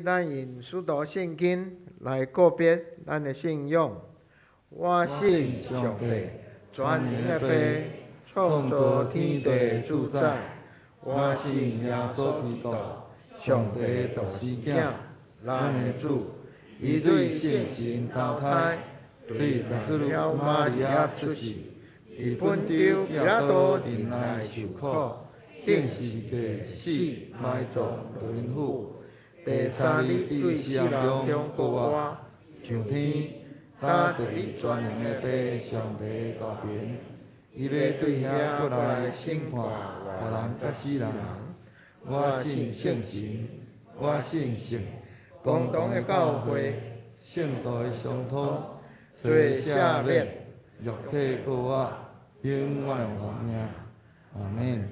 咱用使徒信經來告別咱的信仰。我信上帝，全能的父，創造天地的主宰。我信耶穌基督，上帝的獨生囝，咱的主。伊對聖神投胎，對十母瑪利亞出世，佇本丟彼拉多忍耐受苦，釘十字架死埋葬落陰府。第三日對死人中復活，上天，搭坐佇全能的父上帝大爿，伊欲對遐閣來審判活人佮死人。我信聖神，我信聖共同的教會，聖徒的相通，罪赦免，肉體復活，永遠的活命。阿們。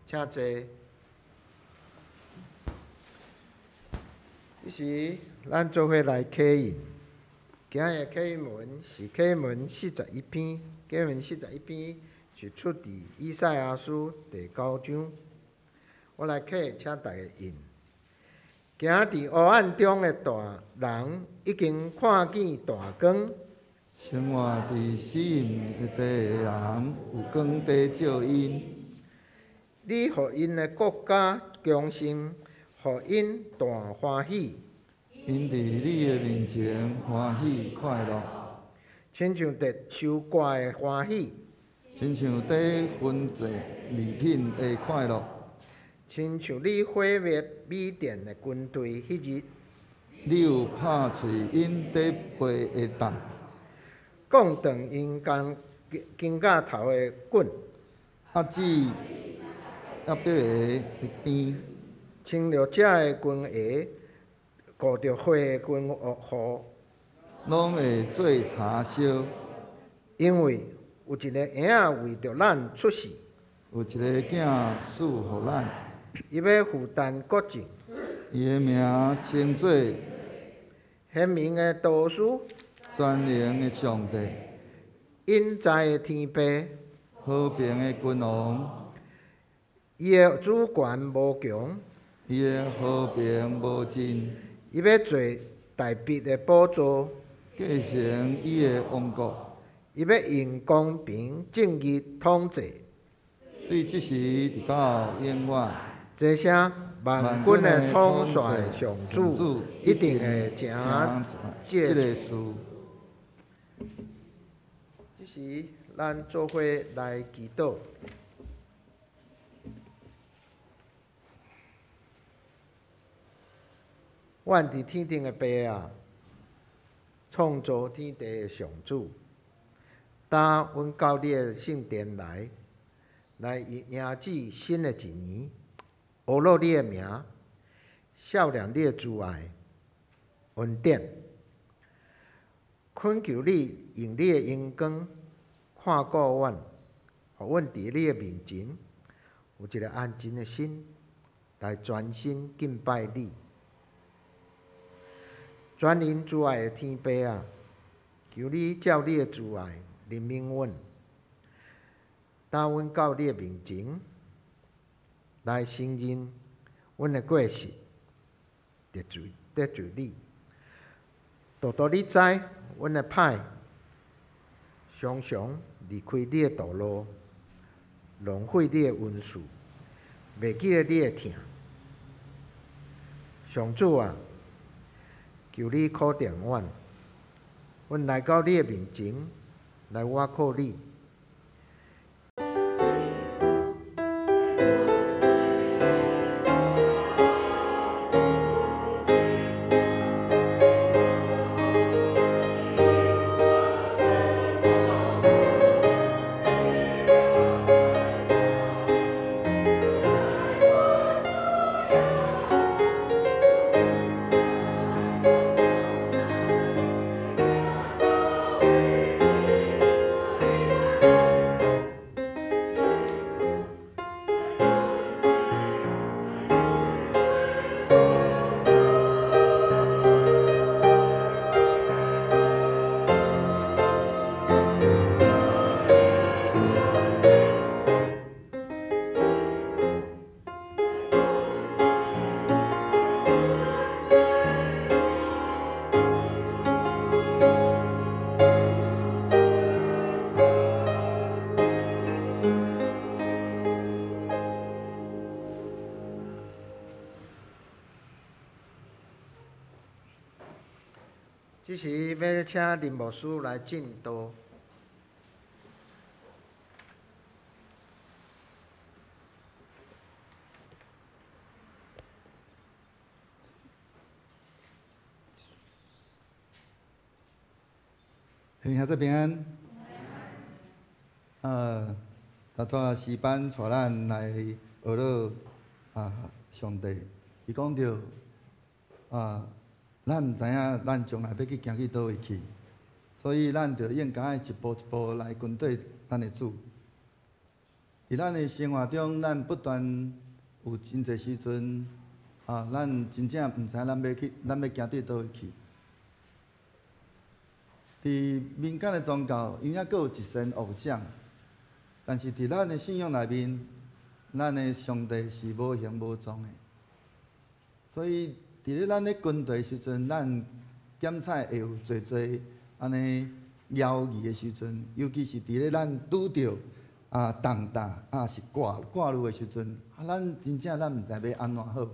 請坐。這時，咱做伙來啟印。今日啟印文是啟印文四十一篇，啟印文四十一篇是出自以賽亞書第九章。我來啟，請大家印。行佇黑暗中的大人已經看見大光。生活佇死蔭的地的人，有光佇照𪜶。你予𪜶的國家強盛，予𪜶大歡喜。𪜶佇你的面前歡喜快樂，親像得收割的歡喜，親像得分祭禮品的快樂，親像你毀滅米甸的軍隊彼日，你有拍碎𪜶底背的擔，摃斷𪜶肩胛頭的棍，壓制亞伯的鞭，穿著這的軍鞋，顧著火的軍褲，攏會做柴燒。因為有一個嬰仔為著咱出世，有一個囝賜予咱，伊欲負擔國政，伊的名稱做賢明的導師，全能的上帝，永在的天父，和平的君王。伊的主權無窮，伊的和平無盡。伊欲坐大衛的寶座，繼承伊的王國。伊欲用公平正義統治，對這時直到永遠。這聲萬軍的統帥上主一定會成這這个事。這時，咱做伙來祈禱。阮佇天頂的父啊，創造天地的上主，今阮到你的聖殿來，來迎接新的一年，阿羅你的名，孝念你的慈愛恩典，懇求你用你的榮光看顧阮，予阮佇你的面前有一个安靜的心，來專心敬拜你。全能慈愛的天父啊，求你照你的慈愛憐憫阮，帶阮到你的面前來承認阮的過失，得罪得罪你。獨獨你知阮的歹，常常離開你的道路，浪費你的恩賜，袂記得你的疼。上主啊，求你可憐阮，阮來到你的面前，來倚靠你。這時欲請林牧師來證道。兄弟平安。頭拄詩班帶咱來學了啊，上帝，伊講著啊，咱毋知影咱將來欲去行去佗位去，所以咱著應該一步一步來跟綴咱的主。佇咱的生活中，咱不斷有真濟時陣啊，咱真正毋知咱欲去，咱欲行對佗位去。佇民間的宗教，𪜶猶閣有一身偶像，但是佇咱的信仰內面，咱的上帝是無形無狀的。所以，佇咧咱咧跟隨時陣，咱檢採會有濟濟按呢猶疑的時陣，尤其是佇咧咱拄著啊重擔啊是掛掛慮的時陣，啊，咱真正咱毋知欲按怎好。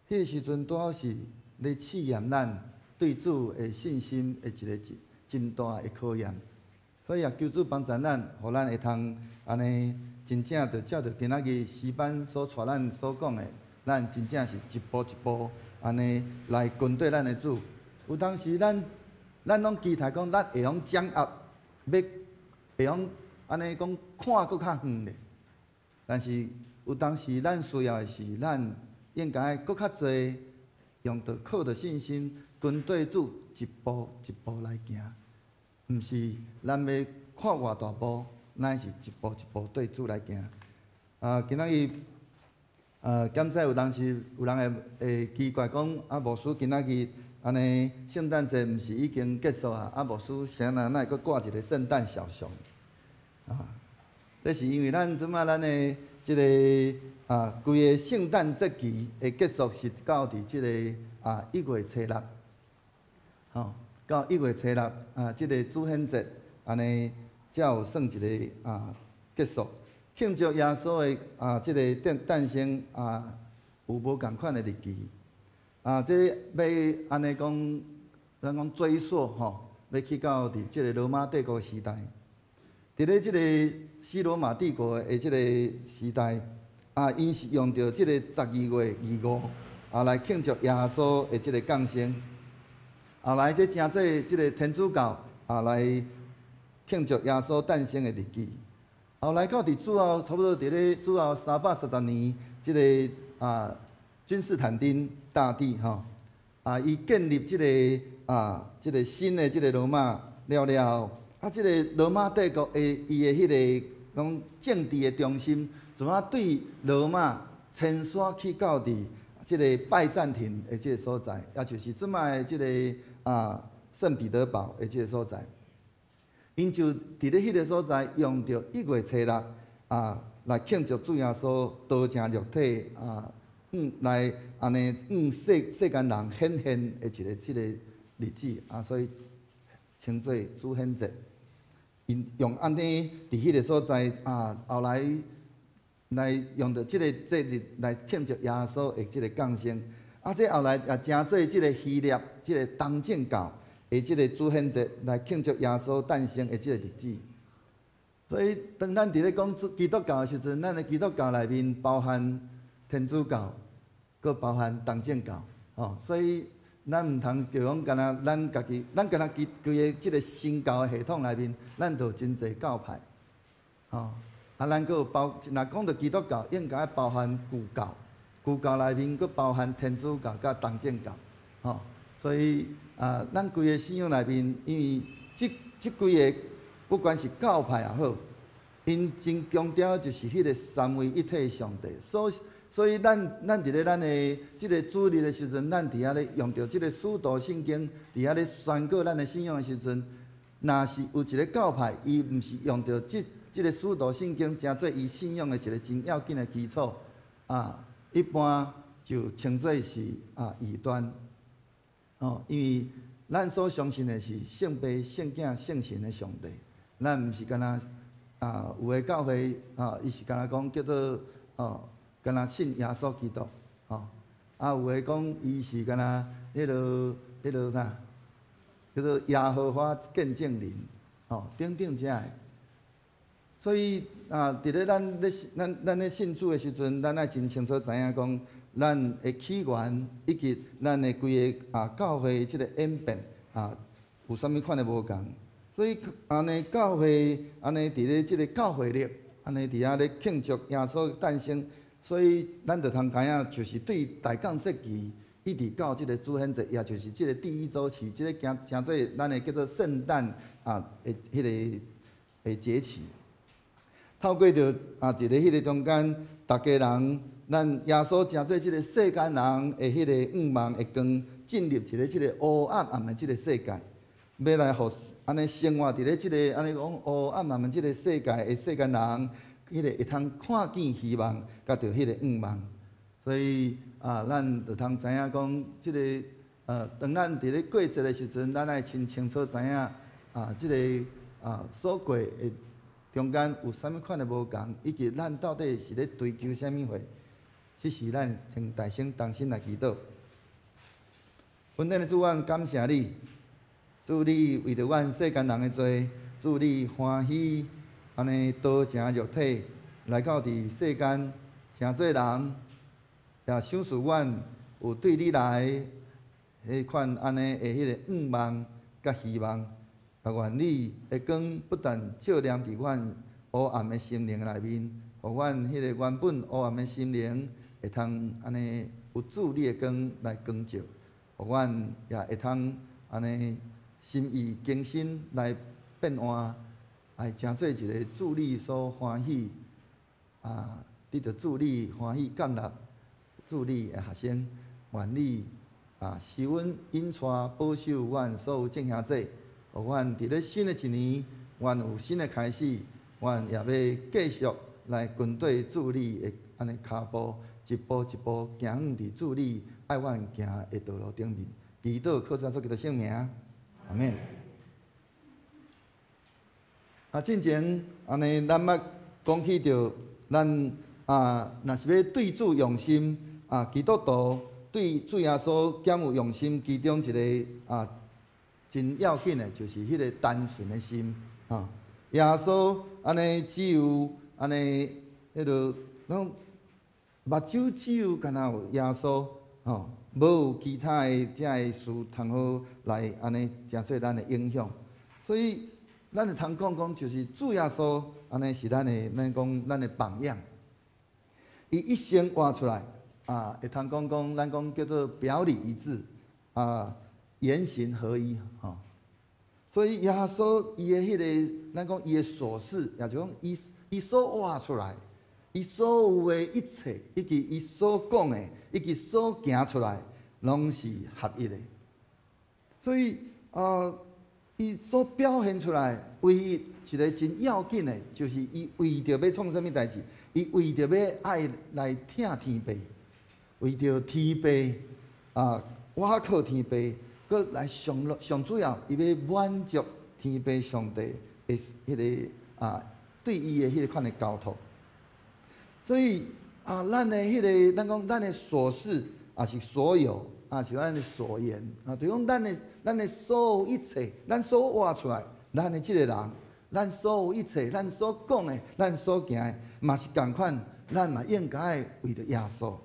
彼個時陣拄好是咧試驗咱對主的信心的一個真大的考驗，所以也求主幫助咱，予咱會通按呢真正就照著今仔日詩班所帶咱所講的，咱真正是一步一步按呢來跟綴咱的主。有當時咱攏期待講，咱會曉掌握，欲會曉按呢講看閣較遠咧。但是有當時咱需要的是，咱應該閣較濟用著靠著信心跟綴主。一步一步來行，毋是咱欲看偌大步，咱是一步一步對主來行。啊，今仔日啊，檢採有當時有人會奇怪講，啊，牧師今仔日按呢聖誕節毋是已經結束啊？啊，牧師啥若哪會閣掛一個聖誕小熊？啊，這是因為咱這擺咱的這個啊，規个聖誕節期的結束是到佇這个啊1月初6。吼，到1月初6啊，這个主顯節按呢，才有算一个啊結束。慶祝耶穌的啊這个誕生啊，有無仝款的日期啊？這欲按呢講，咱講追溯吼，欲去到佇這个羅馬帝國時代。佇咧這个西羅馬帝國的這个時代啊，𪜶是用著這个12月25啊來慶祝耶穌的這个降生。後來，這成做這个天主教啊來慶祝耶穌誕生的日期。後來到佇主後，差不多佇咧主後330年，這个啊君士坦丁大帝吼啊，伊建立這个啊這个新的這个羅馬了了後，啊這个羅馬帝國的伊的彼个講政治的中心，怎啊對羅馬遷徙去到佇這个拜占庭的這个所在，也就是這擺的這个啊聖彼得堡的這个所在。𪜶就佇咧彼个所在用著1月初6啊來慶祝主耶穌道成肉體啊，來按呢向世間人顯現的一个這个日子啊，所以稱做主顯節。𪜶用按呢佇彼个所在啊，後來來用著這个節日來慶祝耶穌的這个降生。啊，這後來也成做這个希臘這个東正教的這个主顯節來慶祝耶穌誕生的這个日子。所以，當咱佇咧講基督教的時陣，咱的基督教內面包含天主教，閣包含東正教，吼。所以，咱毋通叫講干焦咱家己，咱干焦規个這个新教的系統內面，咱就有真濟教派，吼。啊，咱閣有包，若講著基督教，應該包含舊教，舊教內面閣包含天主教佮東正教，吼。所以啊，咱規个信仰內面，因為這幾个不管是教派也好，𪜶真強調就是彼个三位一體的上帝。所以咱佇咧咱的這个主日的時陣，咱佇遐咧用著這个使徒信經，佇遐咧宣告咱的信仰的時陣，若是有一个教派，伊毋是用著這个使徒信經，成做伊信仰的一个真要緊的基礎，啊，一般就稱做是啊異端，哦，因為咱所相信的是聖父、聖囝、聖神的上帝，咱毋是干焦啊，有的教會啊，伊是干焦講叫做哦，干焦信耶穌基督，吼，啊，有的講伊是干焦彼落啥，叫做耶和華見證人，吼，等等遮个。所以啊，佇咧咱咧咱咱咧信主的時陣，咱愛真清楚知影講，咱的起源以及咱的規个啊教會這个演變啊，有啥物款的無仝。所以按呢教會按呢佇咧這个教會曆，按呢佇遐咧慶祝耶穌誕生，所以咱就通知影，就是對大降節期一直到這个主顯節，也就是這个第一週期，這个行成做咱的叫做聖誕啊的彼个的節期。透過著啊，佇咧彼个中間，逐家人，咱耶穌成做這个世間人的彼個願望的光，進入一个這个烏暗暗的這个世界，欲來予按呢生活佇咧這个按呢講烏暗暗的這个世界的世間人，彼个會通看見希望，佮著彼个願望。所以啊，咱就通知影講，這个當咱佇咧過節的時陣，咱愛真清楚知影啊，這个啊所過的中間有啥物款的無仝，以及咱到底是咧追求啥物貨？這是咱先大聲同心來祈禱。恩典的主，阮感謝你，主你為著阮世間人的罪，主你歡喜按呢道成肉體來到佇世間，成做人，也賞賜阮有對你來彼款按呢的彼个願望佮希望。啊，願你的光不但照亮佇阮烏暗的心靈內面，予阮彼个原本烏暗的心靈會通按呢有主你的光來光照，予阮也會通按呢心意更新來變換，來成做一个主你所歡喜，啊，得著主你歡喜接納主你的學生，願你啊，賜阮引帶保守阮所有眾兄弟。予阮佇咧新的一年，阮有新的開始，阮也欲繼續來跟綴主你的按呢跤步，一步一步行向佇主你愛阮行的道路頂面。祈禱靠主耶穌基督聖名，阿們。啊，進前按呢，咱捌講起著，咱啊，若是欲對主用心啊，基督徒對主耶穌兼有用心，其中一个啊，真要緊的，就是彼个單純的心啊！耶穌按呢只有按呢，彼个攏目睭只有干焦有耶穌吼，無有其他的遮个事通好來按呢成做咱的影響。所以咱會通講講，就是主耶穌按呢是咱的，咱講咱的榜樣。伊一生活出來啊，會通講講，咱講叫做表裡一致啊。言行合一，吼，所以耶穌伊的彼个，咱講伊的所事，也就講伊伊所活出來，伊所有的一切，以及伊所講的，以及所行出來，攏是合一的。所以啊，伊所表現出來，唯一一个真要緊的，就是伊為著欲創啥物代誌，伊為著欲愛來疼天父，為著天父啊，倚靠天父。閣來上上主要，伊欲滿足天父上帝的彼个啊，對伊的彼个款的交託。所以啊，咱的彼个，咱講咱的所事，也是所有，也是咱的所言啊，就講咱的所有一切，咱所活出來，咱的這个人，咱所有一切，咱所講的，咱所行的，嘛是仝款，咱嘛應該為著耶穌，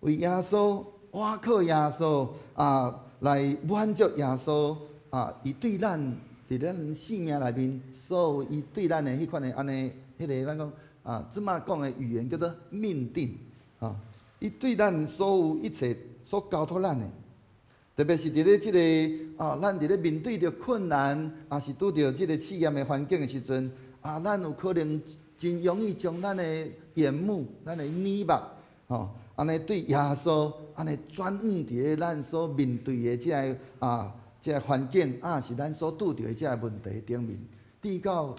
為耶穌。倚靠耶穌啊，來滿足耶穌啊！伊對咱佇咱生命內面，所有伊對咱的彼款的按呢，彼个咱講啊，這馬講的語言叫做命定啊！伊對咱所有一切所交託咱的，特別是佇咧這个啊，咱佇咧面對著困難，抑是拄著這个試驗的環境的時陣啊，咱有可能真容易將咱的眼目、咱的耳目，吼。按呢對耶穌，按呢轉向佇咧咱所面對的這个啊，這个環境，抑是咱所拄著的這个問題頂面，直到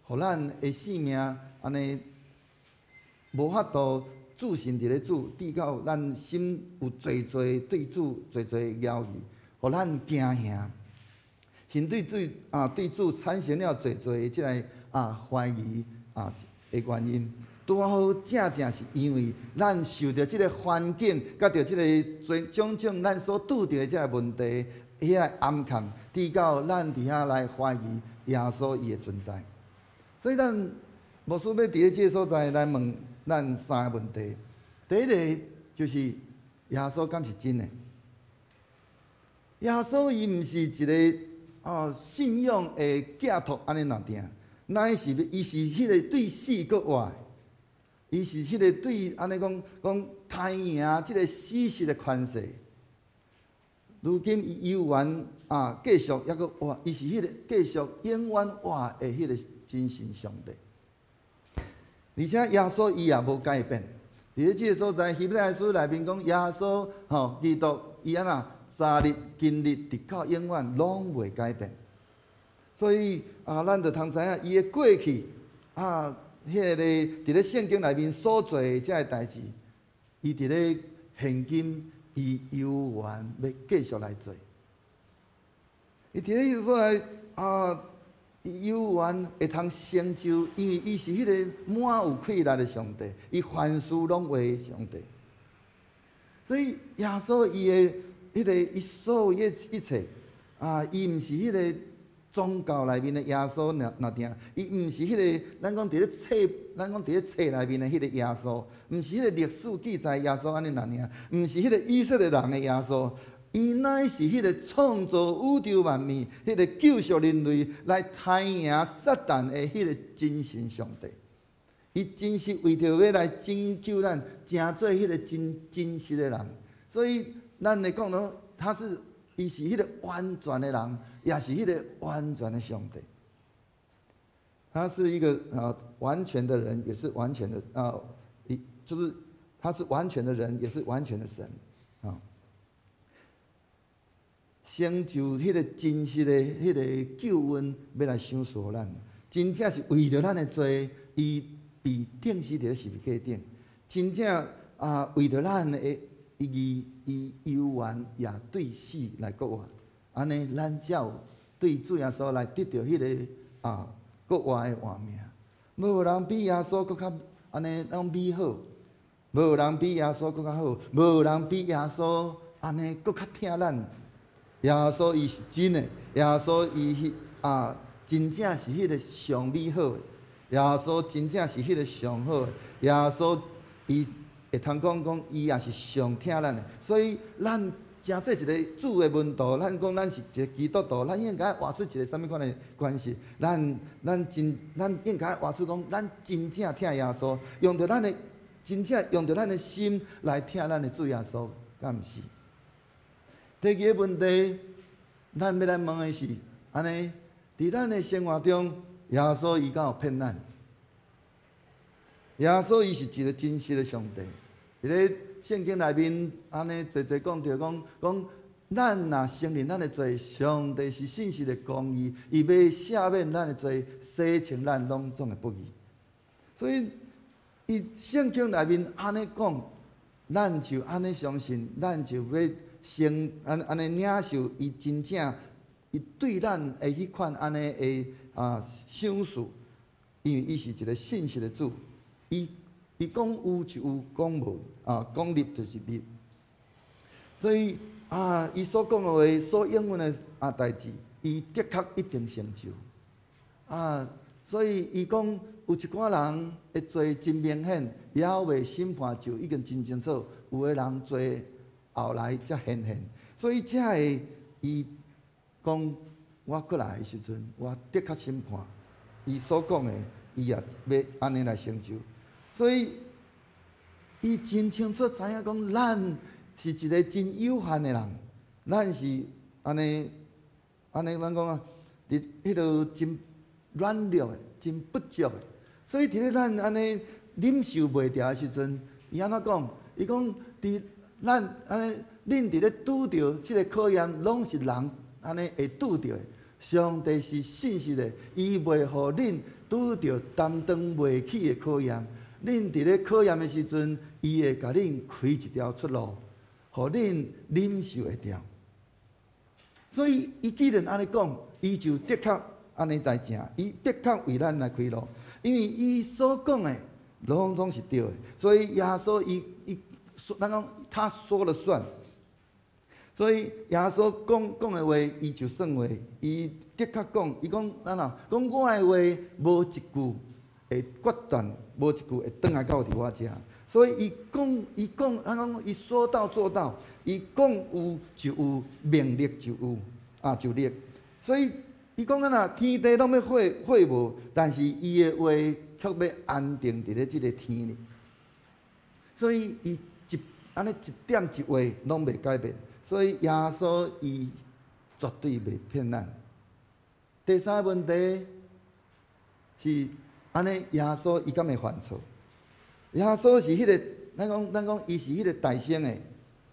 予咱的生命按呢無法度注神佇咧主，直到咱心有濟濟對主濟濟猶疑，予咱驚嚇，甚至對啊對主產生了濟濟這个啊懷疑啊的原因。拄好正正是因為咱受著這个環境，佮著這个種種咱所拄著的這个問題遐個暗崁，直到咱佇遐來懷疑耶穌伊的存在。所以咱牧師欲佇咧這個所在來問咱三个問題。第一个就是耶穌敢是真的？耶穌伊毋是一个信仰的寄託按呢爾定，乃是伊是彼个對死閣活的，伊是彼个對按呢講講刣贏這个死實的權勢。如今伊猶原繼續猶閣活，伊是彼个繼續永遠活的彼个真神上帝。而且耶穌伊也無改變。佇咧這个所在，希伯來書內面講耶穌吼基督伊按怎昨日、今日，直到永遠攏袂改變。所以啊，咱就通知影伊的過去啊，彼个佇咧聖經內面所做的這个代誌，伊佇咧現今伊猶原欲繼續來做。伊佇咧彼个所在啊，伊猶原會通成就，因為伊是彼个滿有氣力的上帝，伊凡事攏會的上帝。所以耶穌伊的彼个伊所有的一切啊，伊毋是彼个宗教內面的耶穌爾爾定，伊毋是彼个咱講佇咧冊，咱講佇咧冊內面的彼個耶穌，毋是彼个歷史記載耶穌按呢爾爾，毋是彼個以色列人的耶穌。伊乃是彼个創造宇宙萬物、彼个救贖人類來刣贏撒旦的彼个真神上帝。伊真是為著欲來拯救咱，成做彼个真真實的人。所以咱會講到，伊是彼个完全的人，也是彼个完全的上帝。他是一個完全的人，也是完全的啊，伊就是他是完全的人，也是完全的神啊。成就彼个真實的彼个救恩，欲來賞賜咱，真正是為著咱的罪，伊被釘死佇咧十字架頂。真正啊，為著咱的義，伊猶原也對死來復活。按呢，咱才有對主耶穌來得著彼个復活的活命。無人比耶穌閣較按呢攏美好，無人比耶穌閣較好，無人比耶穌按呢閣較疼咱。耶穌伊是真的，耶穌伊真正是彼个上美好的，耶穌真正是彼个上好的，耶穌伊會通講講，伊也是上疼咱的，所以咱成做一个主的門徒，咱講咱是一个基督徒，咱應該活出一个啥物款的關係？咱應該活出講，咱真正疼耶穌，用著咱的真正用著咱的心來疼咱的主耶穌，敢毋是？第二个問題，咱欲來問的是，按呢，佇咱的生活中，耶穌伊敢有騙咱？耶穌伊是一个真實的上帝。佇咧聖經內面，按呢濟濟講著講講，咱若承認咱的罪，上帝是信實的公義，伊欲赦免咱的罪，洗清咱攏總的不義。所以，伊聖經內面按呢講，咱就按呢相信，咱就欲先按按呢領受伊真正伊對咱的彼款按呢的賞賜，因為伊是一个信實的主，伊講有就有，講無啊，講立就是立。所以啊，伊所講的話，所應允的代誌，伊的確一定成就。所以伊講有一寡人的罪真明顯，猶未審判就已經真清楚；有的人罪後來才顯現。所以才會伊講我閣來的時陣，我的確審判。伊所講的，伊也欲按呢來成就。所以伊真清楚知影講，咱是一个真有限的人，咱是按呢按呢，咱講啊，佇彼个真軟弱的、真不足的。所以佇咧咱按呢忍受袂牢的時陣，伊按怎講？伊講佇咱按呢，恁佇咧拄著這个考驗，攏是人按呢會拄著的。上帝是信實的，伊袂予恁拄著擔當袂起的考驗。恁佇咧考驗的時陣，伊會共恁開一條出路，予恁忍受會牢。所以，伊既然按呢講，伊就的確按呢代成，伊的確為咱來開路，因為伊所講的攏總是對的。所以耶穌伊伊，咱講他說了算。所以耶穌講講的話，伊就算話，伊的確講，伊講按怎？講我的話無一句會割斷，無一句會轉來到佇我遮。所以伊講，伊講，按怎講？伊說到做到，伊講有就有，命立就有，啊就立。所以伊講按怎？天地攏欲廢廢無，但是伊的話卻欲安定佇咧這个天裡。所以伊一按呢一點一畫攏袂改變。所以耶穌伊絕對袂騙咱。第三个問題是按呢，耶穌伊敢會犯錯？耶穌是彼個，咱講咱講，伊是彼個大先的，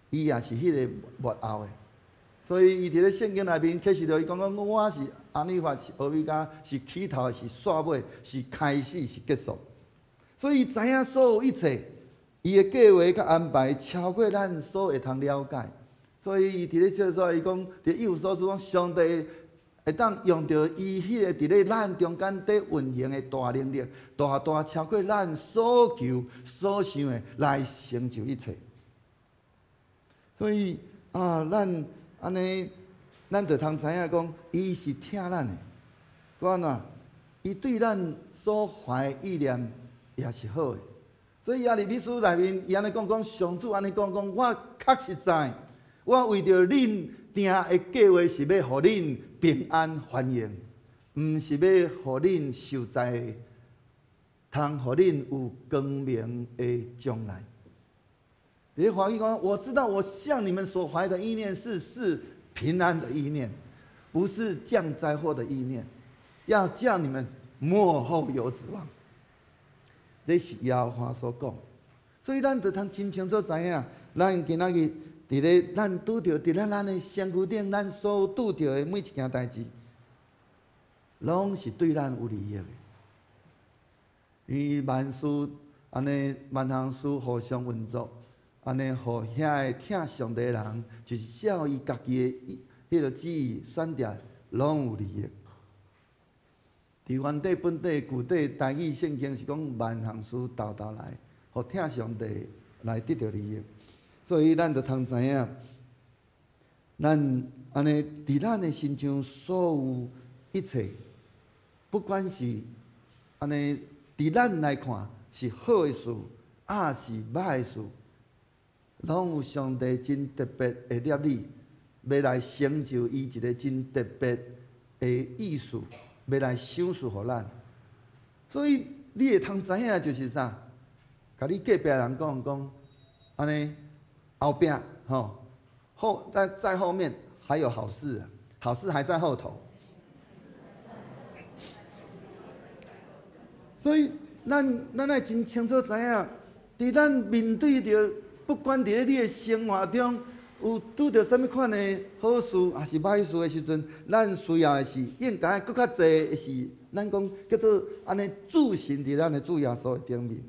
伊也是彼個末後的。所以伊佇咧聖經內面啟示錄，伊講講我是阿爾法，是歐米伽，是起頭，是煞尾，是開始，是結束。所以伊知影所有一切，伊的計劃佮安排超過咱所會通了解。所以伊佇咧這所，伊講佇以弗所書講，上帝會當用著伊彼个佇咧咱中間佇運行的大能力，大大超過咱所求所想的，來成就一切。所以啊，咱按呢，咱就通知影講，伊是疼咱的，閣按怎？伊對咱所懷意念也是好的。所以耶利米書內面，伊按呢講講，上主按呢講講，我確實知。我為著恁定的計劃是欲予恁平安繁榮，毋是欲予恁受災，通予恁有光明的將來。佇咧華語講，我知道我向你們所懷的意念是平安的意念，不是降災禍的意念，要叫你們末後有指望。這是耶和華所講，所以咱就通真清楚知影，咱今仔日。佇咧咱拄著，佇咧咱的身軀頂，咱所拄著的每一件代誌，攏是對咱有利益的。因為萬事按呢，萬項事互相運作，按呢，予遐個疼上帝的人，就是照伊家己的彼个旨意選擇，攏有利益。佇原底本底舊底台語聖經是講萬項事沓沓來，予疼上帝來得著利益。所以咱就通知影，咱按呢佇咱的身上所有一切，不管是按呢佇咱來看是好的事，抑是歹的事，攏有上帝真特別的立意，欲來成就伊一个真特別的意思，欲來賞賜予咱。所以你會通知影就是啥？共你隔壁人講講，按呢。後壁吼後在在後面還有好事，好事還在後頭。所以咱咱愛真清楚知影，佇咱面對著不管佇咧你的生活中有拄著啥物款的好事，抑是歹事的時陣，咱需要的是應該閣較濟的是，咱講叫做按呢注神佇咱的主耶穌的頂面。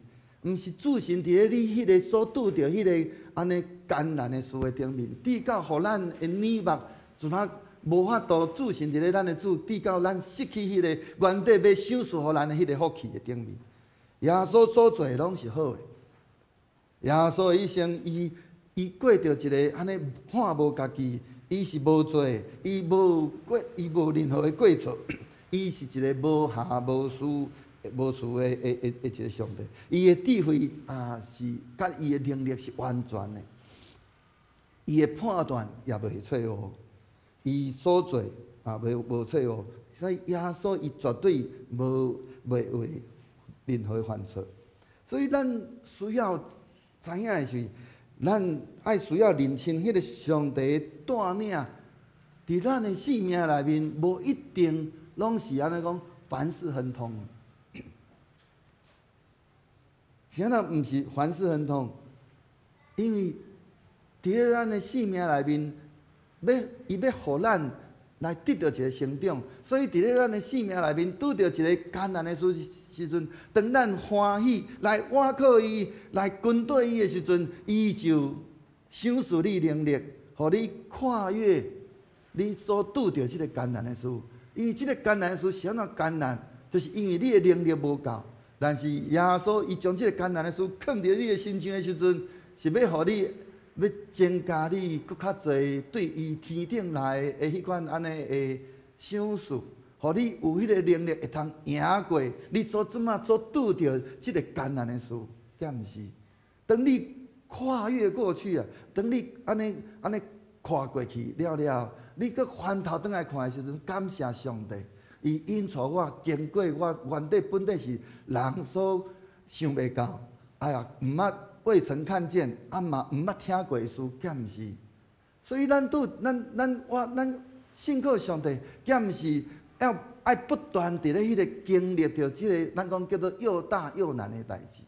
毋是注神佇咧你彼个所拄著彼个按呢艱難的事的頂面，直到予咱的眼目自那無法度注神佇咧咱的主，直到咱失去彼个原底欲賞賜予咱的彼个福氣的頂面。耶穌所做的攏是好的。耶穌的一生，伊伊過著一个按呢看無家己，伊是無罪，伊無過，伊無任何的過錯，伊是一个無瑕無疵。無疵的的的的一个上帝，伊的智慧啊是佮伊的能力是完全的，伊的判斷也袂錯誤，伊所做也袂無錯誤，所以耶穌伊絕對無袂會任何犯錯。所以咱需要知影的是，咱愛需要認清彼个上帝帶領，佇咱的生命內面，無一定攏是按呢講凡事亨通。是按怎？毋是凡事亨通，因為佇咧咱的生命內面，欲伊欲予咱來得著一个成長，所以佇咧咱的生命內面拄著一个艱難的事時陣，當咱歡喜來倚靠伊，來跟綴伊的時陣，伊就賞賜你能力，予你跨越你所拄著這个艱難的事。因為這个艱難的事是按怎艱難，就是因為你的能力無夠。但是耶穌伊將這个艱難的事囥佇你的身上的時陣，是欲予你欲增加你閣較濟對伊天頂來的彼款按呢的賞賜，予你有彼個能力會通贏過你所這馬所拄著這个艱難的事，敢毋是？當你跨越過去啊，當你按呢按呢跨過去了了，你閣翻頭轉來看的時陣，感謝上帝，伊引帶我經過我原底本底是人所想袂到，哎呀，毋捌未曾看見，啊嘛毋捌聽過的事，敢毋是？所以咱拄咱咱我咱信靠上帝，敢毋是要愛不斷佇咧彼个經歷著這个咱講叫做又大又難的代誌。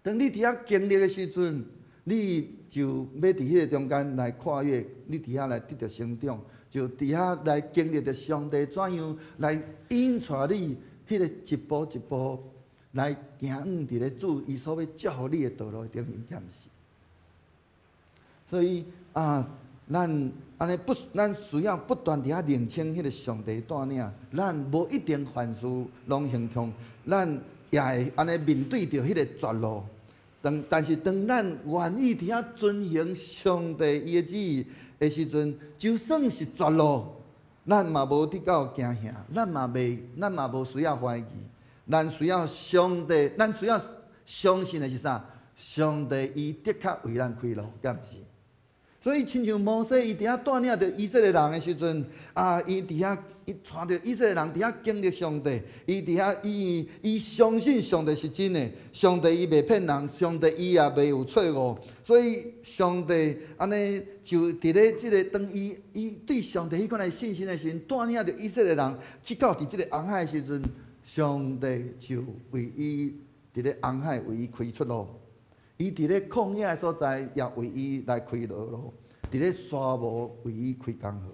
當你佇遐經歷的時陣，你就欲佇彼个中間來跨越，你佇遐來得著成長，就佇遐來經歷著上帝怎樣來引帶你，彼个一步一步來行往佇咧主伊所欲祝福你的道路頂面，敢毋是？所以啊，咱按呢不，咱需要不斷佇遐認清彼个上帝帶領，咱無一定凡事攏亨通，咱也會按呢面對著彼个絕路。當但是當咱願意佇遐遵行上帝伊的旨意的時陣，就算是絕路，咱嘛無得到驚嚇，咱嘛袂，咱嘛無需要懷疑。咱需要上帝，咱需要相信的是啥？上帝伊的確為咱開路，敢毋是？所以，親像摩西伊佇遐帶領著以色列人的時陣，啊，伊佇遐伊帶著以色列人佇遐經歷上帝，伊佇遐伊伊相信上帝是真的，上帝伊袂騙人，上帝伊也袂有錯誤，所以上帝按呢就佇咧這个當伊伊對上帝彼款的信心的時陣，帶領著以色列人去到佇這个紅海的時陣，上帝就為伊佇咧紅海為伊開出路。伊佇咧曠野的所在，也為伊來開道路；佇咧沙漠為伊開江河。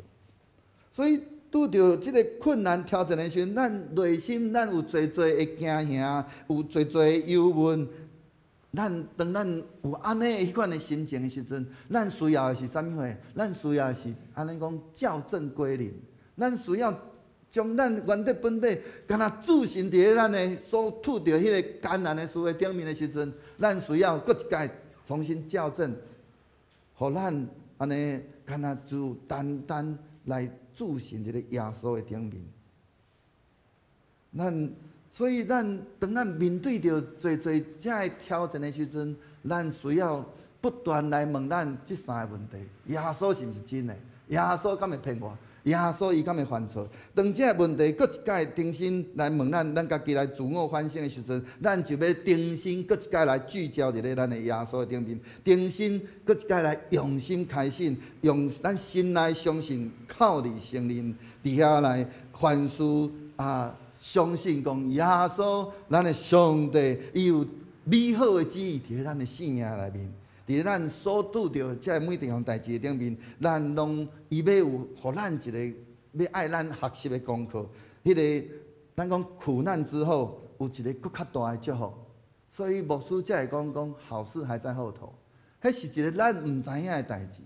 所以拄著這个困難挑戰的時陣，咱內心咱有濟濟的驚嚇，有濟濟的憂悶。咱當咱有按呢彼款的心情的時陣，咱需要的是啥物貨？咱需要的是按呢講校正歸零。咱需要將咱原底本底，敢若置身佇咧咱的所拄著彼个艱難的事的頂面的時陣，咱需要閣一擺重新校正，予咱按呢敢若就單單來置身佇咧耶穌的頂面。咱所以咱當咱面對著濟濟這个挑戰的時陣，咱需要不斷來問咱這三个問題：耶穌是毋是真的？耶穌敢會騙我？耶穌伊敢會犯錯？當這个問題閣一擺重新來問咱，咱家己來自我反省的時陣，咱就欲重新閣一擺來聚焦佇咧咱的耶穌的頂面，重新閣一擺來用心開始，用咱心內相信，靠佇聖靈佇遐來凡事啊，相信講耶穌，咱的上帝，伊有美好的旨意佇咧咱的生命內面。佇咱所拄著這每一項代誌的頂面，咱攏伊欲有予咱一个欲愛咱學習的功課。彼个咱講苦難之後有一个閣較大的祝福，所以牧師才會講講好事還在後頭。彼是一个咱毋知影的代誌，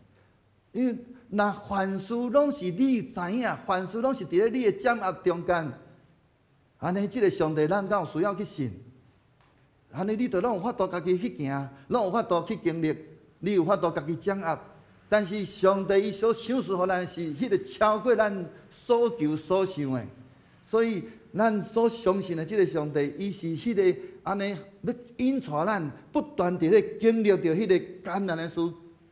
因為若凡事攏是你知影，凡事攏是佇咧你的掌握中間，按呢，這个上帝咱敢有需要去信？按呢，你就攏有法度家己去行，攏有法度去經歷，你有法度家己掌握。但是上帝伊所賞賜予咱是彼个超過咱所求所想的，所以咱所相信的這个上帝，伊是彼个按呢欲引帶咱不斷佇咧經歷著彼个艱難的事，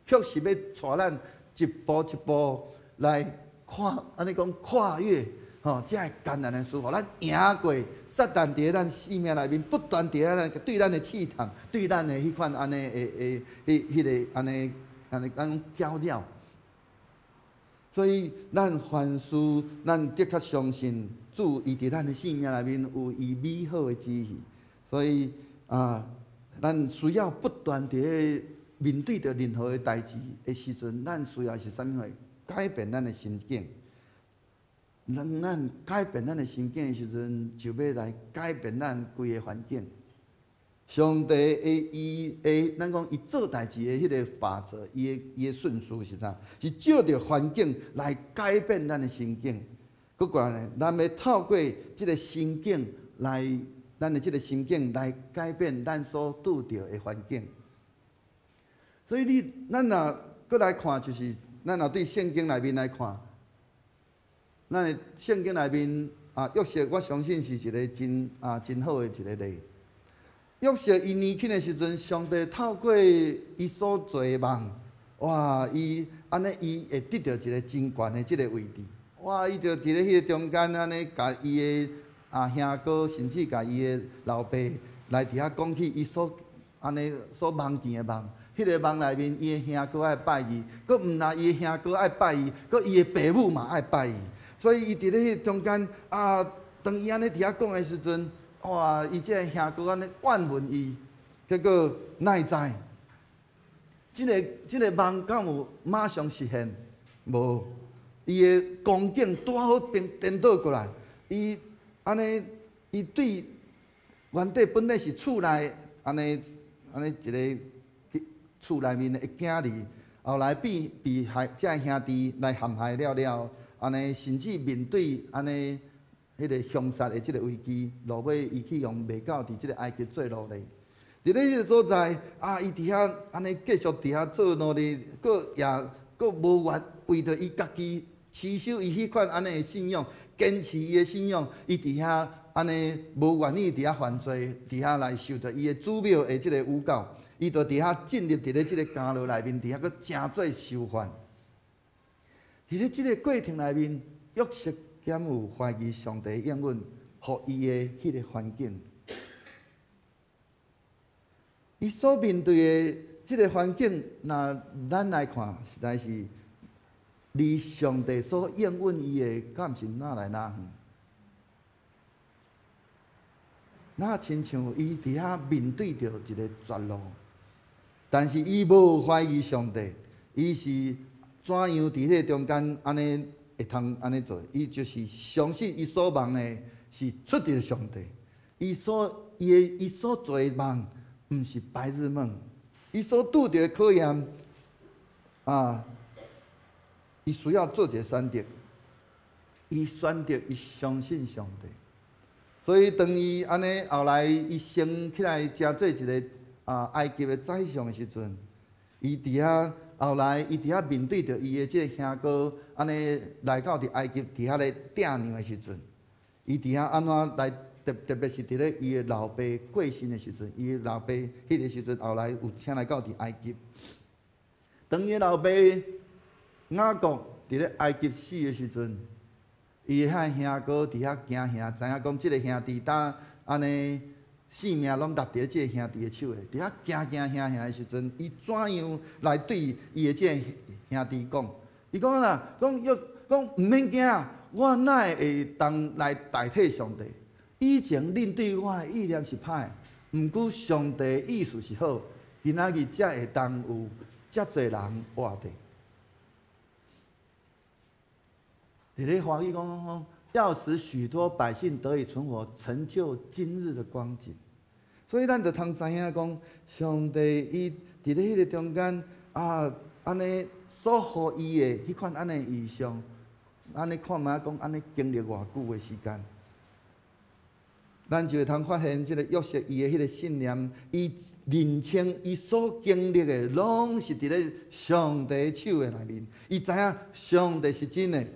確實欲帶咱一步一步來跨，按呢講跨越，吼，這个艱難的事，予咱贏過撒旦佇咧咱生命內面不斷佇咧咱對咱的試探，對咱的彼款按呢的的彼彼个按呢按呢講攪擾。所以咱凡事，咱的確相信主伊佇咱的生命內面有伊美好的旨意。所以啊，咱需要不斷佇咧面對著任何的代誌的時陣，咱需要是啥物貨？改變咱的心境。當咱改變咱的心境的時陣，就欲來改變咱規个環境。上帝的伊的，咱講伊做代誌的彼个法則，伊的順序是啥？是照著環境來改變咱的心境。閣過來呢，咱欲透過這个心境來，咱的這个心境來改變咱所拄著的環境。所以你咱若閣來看，就是咱若對聖經內面來看，咱的聖經內面啊，約瑟我相信是一個真好的一個例。約瑟伊年輕的時陣，上帝透過伊所做的夢，哇！伊按呢，伊會得著一個真懸的這个位置。哇！伊就佇咧彼个中間按呢，共伊的兄哥，甚至共伊的老爸來佇遐講起伊所按呢所夢見的夢。彼个夢內面，伊的兄哥愛拜伊，閣毋但伊的兄哥愛拜伊，閣伊的爸母嘛愛拜伊。所以伊佇咧彼个中間啊，當伊按呢佇遐講的時陣，哇！伊這个兄哥按呢怨恨伊，結果哪會知？這个夢敢有馬上實現？無，伊的光景拄好顛顛倒過來。伊按呢，伊對原底本來是厝內按呢按呢一个厝內面的囝兒，後來變被害這个兄弟來陷害了了，按呢甚至面對按呢彼个兇殺的這个危機，落尾伊去予賣到佇這个埃及做奴隸。佇咧彼个所在，啊，伊佇遐按呢繼續佇遐做奴隸，閣也閣無願為著伊家己持守伊彼款按呢的信仰，堅持伊的信仰，伊佇遐按呢無願意佇遐犯罪，佇遐來受著伊的祖母的這个誣告，伊就佇遐進入佇咧這个監牢內面，佇遐閣成做囚犯。佇咧這个過程內面，約瑟敢有懷疑上帝應允予伊的彼个環境？伊所面對的這个環境，若咱來看，實在是離上帝所應允伊的，敢毋是若來若遠？若親像伊佇遐面對著一个絕路，但是伊無懷疑上帝，伊是怎樣佇彼个中間按呢會通按呢做？伊就是相信伊所望的是出佇上帝，伊所伊的伊所做的夢，毋是白日夢，伊所拄著的考驗啊，伊需要做一个選擇，伊選擇伊相信上帝，所以當伊按呢後來伊升起來成做一个埃及的宰相的時陣，伊佇遐後來伊佇遐面對著伊的這个兄哥按呢來到佇埃及佇遐咧牒量的時陣，伊佇遐按怎來？特特別是佇咧伊的老爸過身的時陣，伊的老爸彼个時陣後來有請來到佇埃及。當伊的老爸雅各佇咧埃及死的時陣，伊的遐兄哥佇遐驚嚇，知影講這个兄弟呾按呢性命攏落佇咧這个兄弟的手下，佇遐驚驚嚇嚇的時陣，伊怎樣來對伊的這个兄弟講？伊講啦，講約講毋免驚，我哪會會當來代替上帝？以前恁對我的意念是歹，毋過上帝的意思是好，今仔日才會當有遮濟人活著。佇咧華語講講，要使許多百姓得以存活，成就今日的光景。所以咱就通知影講，上帝伊佇咧彼个中間啊，按呢所予伊的彼款按呢異象，按呢看覓講，按呢經歷偌久的時間。咱就會通發現，這个約瑟伊的彼个信念，伊認清伊所經歷的，攏是佇咧上帝手的內面。伊知影上帝是真的，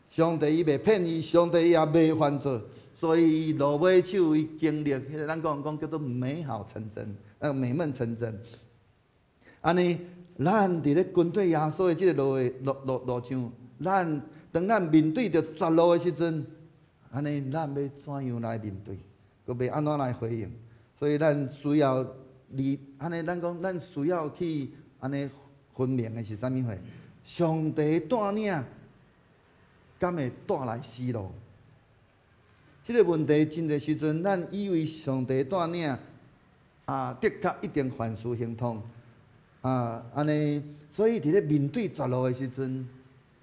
上帝伊袂騙伊，上帝伊也袂犯錯，所以伊落尾手伊經歷彼个咱講講叫做美好成真，美夢成真。按呢，咱佇咧跟隨耶穌的這个路的路路路上，咱當咱面對著絕路的時陣，按呢，咱欲怎樣來面對？閣欲按怎來回應？所以咱需要離按呢，咱講咱需要去按呢分明的是啥物貨？上帝帶領，敢會帶來死路？這个問題真濟時陣，咱以為上帝帶領啊，的確一定凡事亨通啊，按呢，所以佇咧面對絕路的時陣，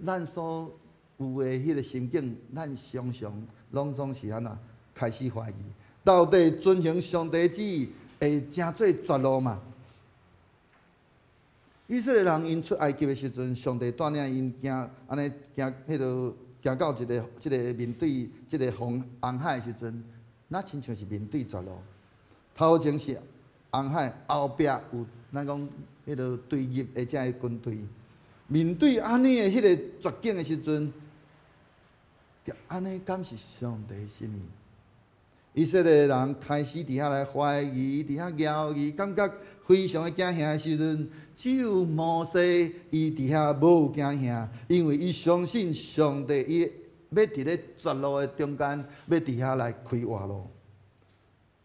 咱所有的彼个心境，咱常常攏總是按怎開始懷疑。到底遵行上帝旨意會成做絕路嗎？以色列人𪜶出埃及的時陣，上帝帶領𪜶行，按呢行彼落行到一个這个面對這个紅紅海的時陣，若親像是面對絕路。頭前是紅海，後壁有咱講彼彼个對立的遮个軍隊。面對按呢的彼个絕境的時陣，按呢敢是上帝心意？以色列人開始佇遐來懷疑，佇遐猶豫，感覺非常的驚嚇的時陣，只有摩西伊佇遐無驚嚇，因為伊相信上帝，伊欲佇咧絕路的中間，欲佇遐來開活路。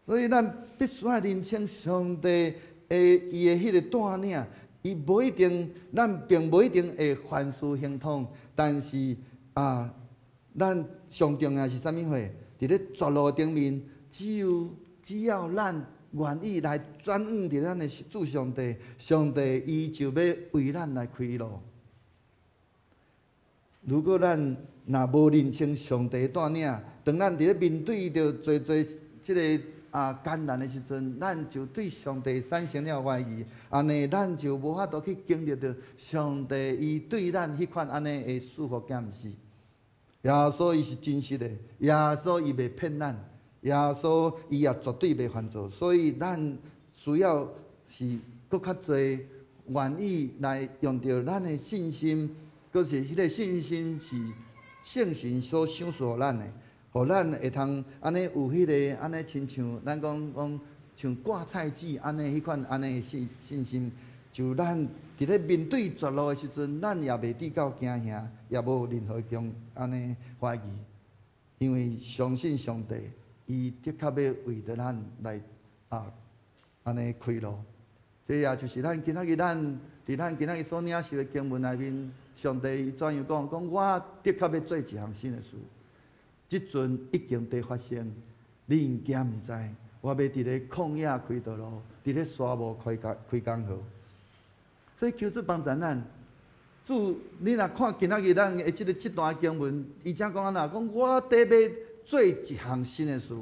所以咱必須愛認清上帝的伊的彼个帶領，伊無一定，咱並無一定會凡事亨通，但是啊，咱上重要是啥物貨？佇咧絕路頂面，只要咱願意來轉向佇咱的主上帝，上帝伊就欲為咱來開路。如果咱若無認清上帝帶領，當咱佇咧面對著濟濟這个艱難的時陣，咱就對上帝產生了懷疑，按呢咱就無法度去經歷著上帝伊對咱彼款按呢的祝福，敢毋是？耶穌伊是真實的，耶穌伊袂騙咱，耶穌伊也絕對袂犯錯，所以咱需要是閣較濟願意來用著咱的信心，閣是彼个信心是聖神所賞賜予咱的，予咱會通按呢有彼个按呢親像咱講講像掛菜籽按呢彼款按呢信心，就咱佇咧面對絕路的時陣，咱也袂至到驚嚇，也無任何種按呢懷疑，因為相信上帝，伊的確欲為著咱來按呢開路。這也就是咱今仔日咱佇咱今仔日所領受的經文內面，上帝伊怎樣講？講我的確欲做一項新的事，這陣已經佇發生，恁敢毋知？我欲佇咧曠野開道路，佇咧沙漠開江河。所以求主幫助咱。主，你若看今仔日咱的這段經文，伊才講按怎？講我得欲做一項新的事，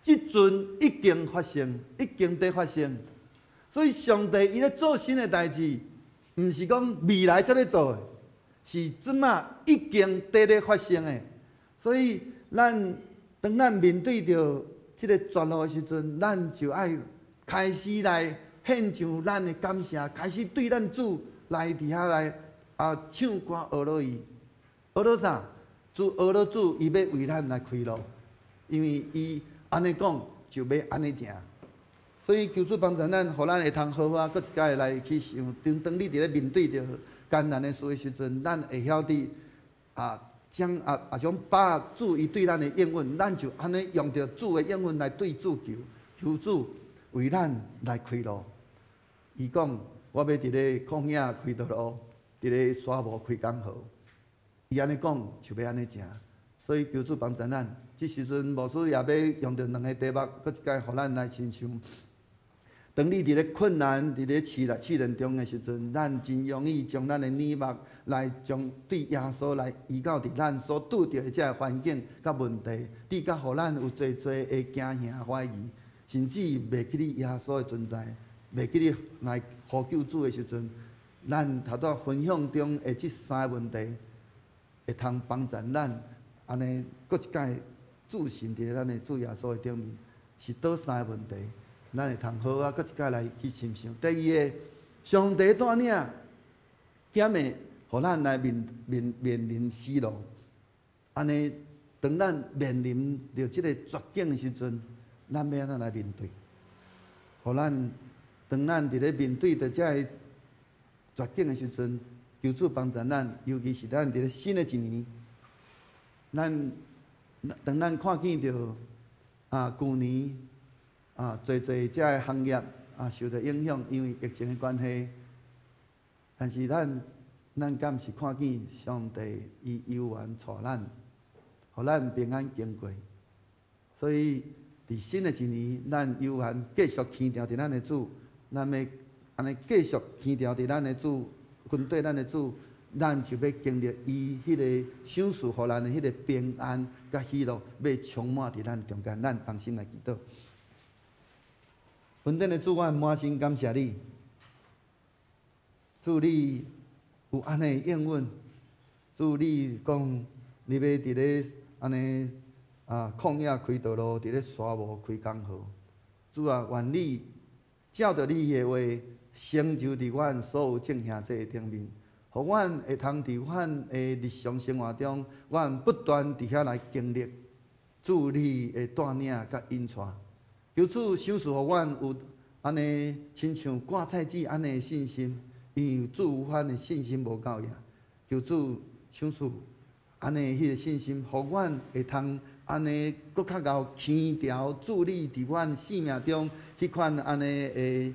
這陣已經發生，已經佇發生。所以上帝伊咧做新的代誌，毋是講未來才欲做的，是這馬已經佇咧發生的。所以咱當咱面對著這个絕路的時陣，咱就愛開始來獻上咱的感謝，開始對咱主來佇遐來唱歌呵咾伊，呵咾啥？主呵咾主，伊欲為咱來開路，因為伊按呢講就欲按呢成。所以求主幫助咱，予咱會通好好啊，閣一擺來去想。當當你佇咧面對著艱難的事的時陣，咱會曉得將想把主伊對咱的應允，咱就按呢用著主的應允來對主求，求主為咱來開路。伊講，我欲佇咧曠野開道路，佇咧沙漠開江河。伊按呢講，就欲按呢成。所以求主幫助咱。這時陣牧師也欲用著兩个題目，閣一擺予咱來親像。當你佇咧困難、佇咧試煉中的時陣，咱真容易將咱的眼目來將對耶穌來移到佇咱所拄著的這个環境佮問題，至到予咱有濟濟的驚嚇、懷疑，甚至袂記得耶穌的存在，袂記得來呼救主的時陣，咱頭拄分享中的這三个問題，會通幫助咱按呢閣一擺置身佇咱的主耶穌的頂面，是佗三个問題？咱會通好啊，閣一擺來去深想。第二个，上帝帶領，敢會予咱來面臨死路？按呢，當咱面臨著這个絕境的時陣，咱欲按怎來面對？予咱當咱佇咧面對著這个絕境的時陣，求主幫助咱，尤其是咱佇咧新的一年，咱當咱看見著舊年濟濟這个行業受著影響，因為疫情的關係，但是咱敢是看見上帝伊猶原帶咱，予咱平安經過。所以佇新的一年，咱猶原繼續牽牢佇咱的主，咱欲按呢繼續牽牢佇咱的主，跟綴咱的主，咱就欲經歷伊彼個賞賜予咱的彼個平安佮喜樂，欲充滿佇咱中間。咱同心來祈禱。恩典的主，我滿心感謝你，主你有按呢應允，主你講你欲佇咧按呢曠野開道路，佇咧沙漠開江河。主啊，願你照著你的話，成就佇阮所有眾兄弟頂面，予阮會通佇阮的日常生活中，阮不斷佇遐來經歷主你的帶領佮引帶。求主賞賜予阮有按呢，親像割菜籽按呢的信心，因為主有阮的信心無夠呀。求主賞賜按呢彼个信心，予阮會通按呢閣較𠢕牽牢主你佇阮生命中彼款按呢的，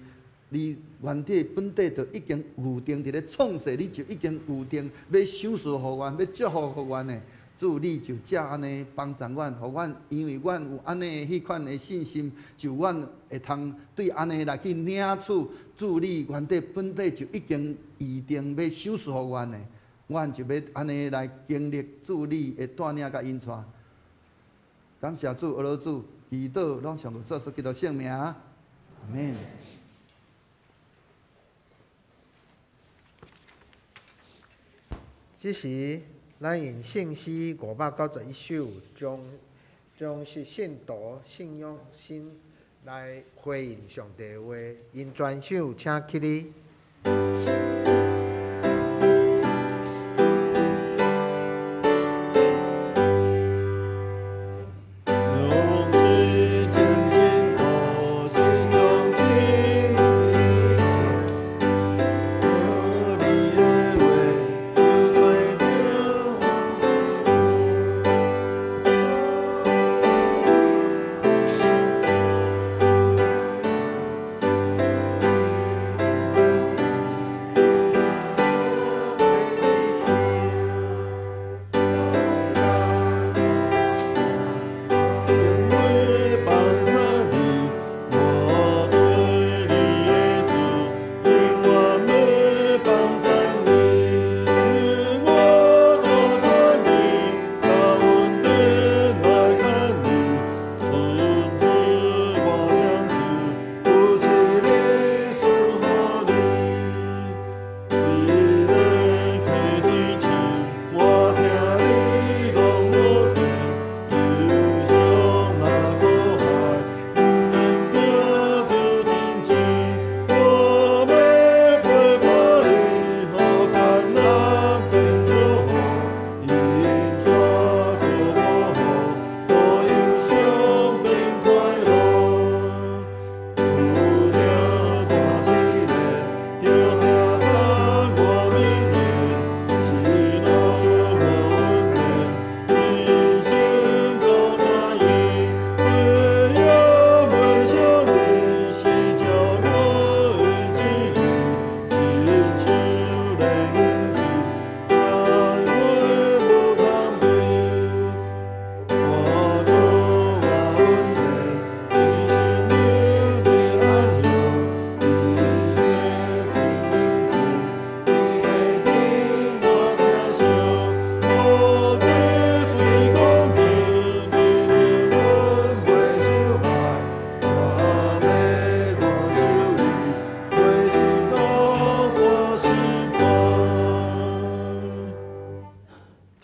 你原底本底就已經預定佇咧創世，你就已經預定欲賞賜予阮，欲祝福予阮的。主你就這按呢幫助阮，予阮因為阮有按呢彼款的信心，就阮會通對按呢來去領取主你原底本底就已經預定欲賞賜予阮的，阮就欲按呢來經歷主你的帶領佮引帶。感謝主，阿羅主，祈禱攏奉主耶穌基督聖名，阿們。這時，咱用聖詩591首，將將是信徒信仰心來回應上帝的話。𪜶全首請起立。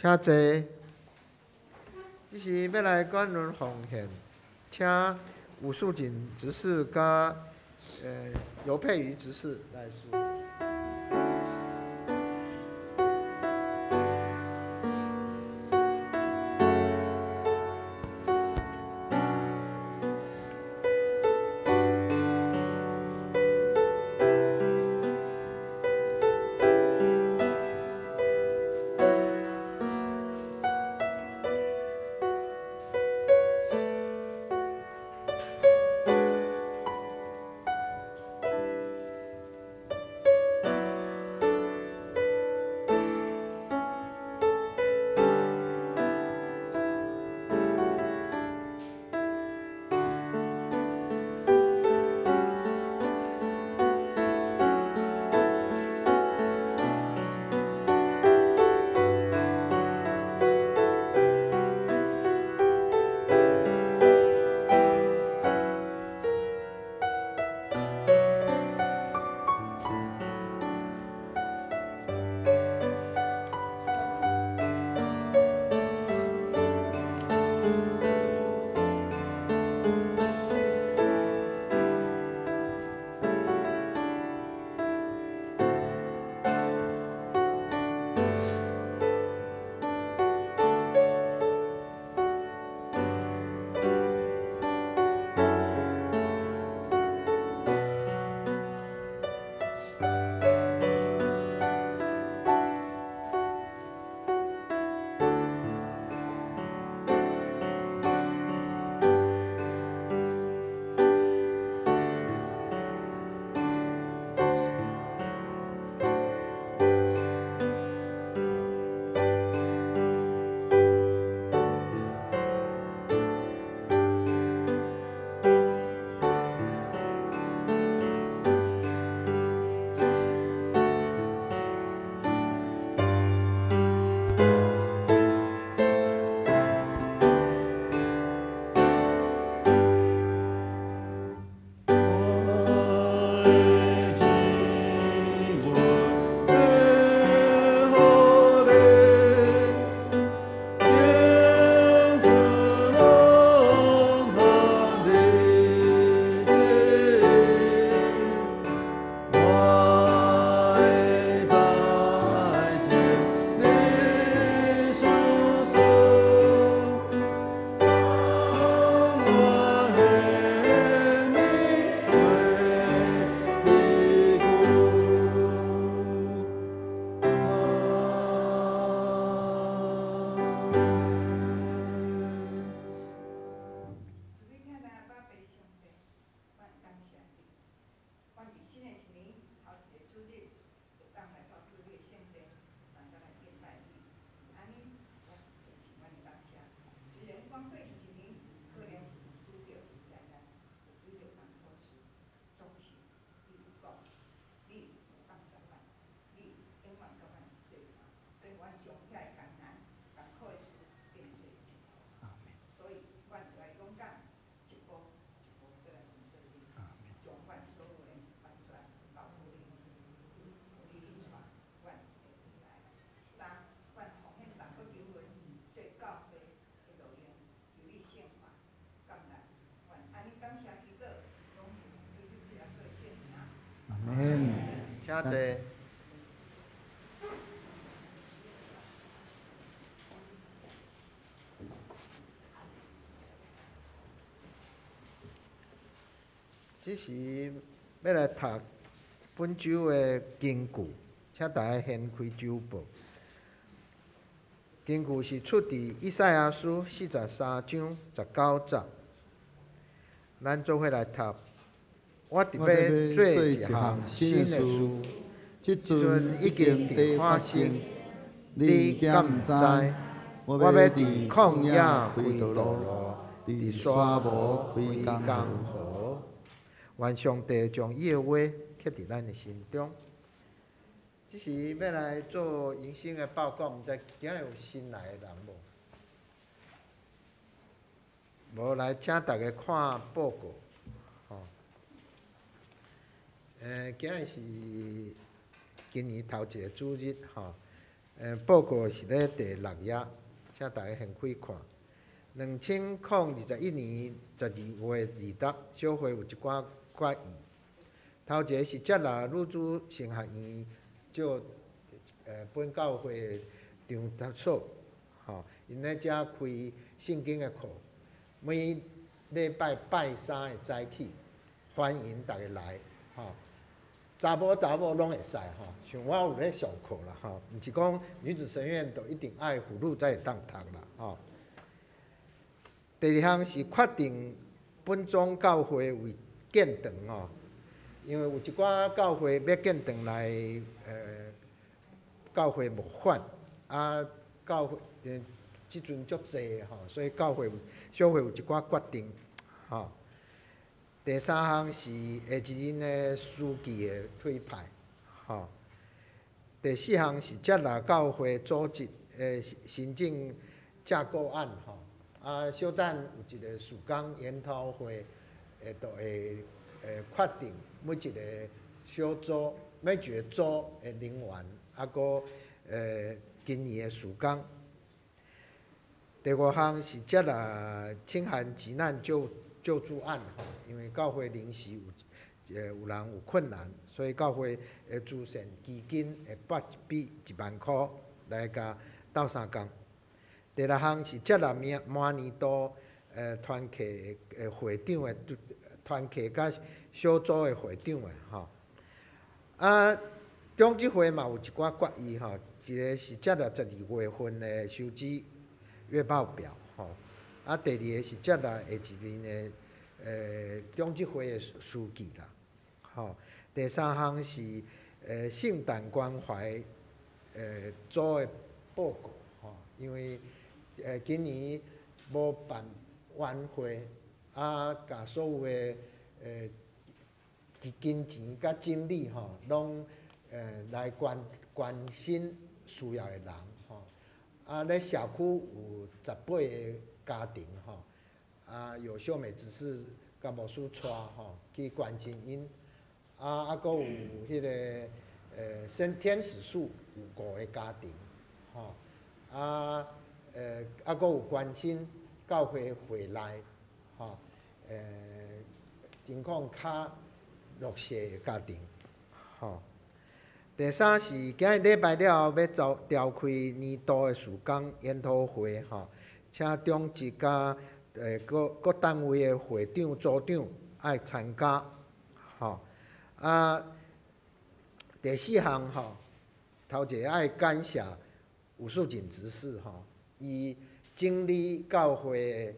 請坐。這時欲來感恩奉獻，請吳素錦執事佮尤佩瑜執事來說。門。請坐。這時欲來讀本週的經句，請大家掀開週報。經句是出佇以賽亞書43章19節。咱做伙來讀。我特欲做一項新的事，這陣已經佇發生，你敢毋知？我欲佇曠野開道路，佇沙漠開江河。願上帝將伊的話刻佇咱的心中。這時欲來做迎新的報告，毋知今仔有新來的人無？無來，請大家看報告。吼，今仔是今年頭一个主日，吼。報告是咧第六頁，請大家掀開看。2021年12月20日，小會有一寡決議。頭一个是接納女子神學院借本教會的場所，吼，𪜶咧遮開聖經的課，每禮拜拜三的早起，歡迎逐家來，吼，查某查某攏會使吼，像我有咧上課啦，吼，毋是講女子神學院就一定愛婦女才會當讀啦，吼。第二項是決定本宗教會為建堂吼，因為有一寡教會欲建堂來，教會募款，啊，教會這陣足濟吼，所以教會小會有一寡決定，吼。第三項是下一任的書記的推派，吼。第四項是接納教會組織的行政架構案，吼。啊，小等有一個事工研討會，會就會決定每一個小組、每一個組的人員，啊，閣今年的事工。第五項是接納清寒急難救助案，吼，因為教會臨時有人有困難，所以教會的慈善基金會撥一筆1萬箍來共鬥相共。第六項是接納明年度團契的會長的團契佮小組的會長的吼。啊，長執會嘛有一寡決議吼，一個是接納12月份的收支月報表吼，啊，第二个是接納下一任的長執會的書記啦，吼。第三項是聖誕關懷組的報告吼，因為今年無辦晚會，啊，共所有的金錢佮精力吼，攏來關心需要的人吼。啊，咧社區有18個家庭吼，啊，有秀美執事佮牧師帶吼去關心𪜶，啊，閣有彼个聖天使樹有五個家庭吼，啊。啊，閣有關心教會會內，吼，情況較弱勢的家庭，吼。第三是今日禮拜了後欲召開年度的事工研討會，吼，請長執佮各單位的會長、組長愛參加，吼。啊，第四項吼，頭一个愛感謝吳素錦執事，吼。伊整理教會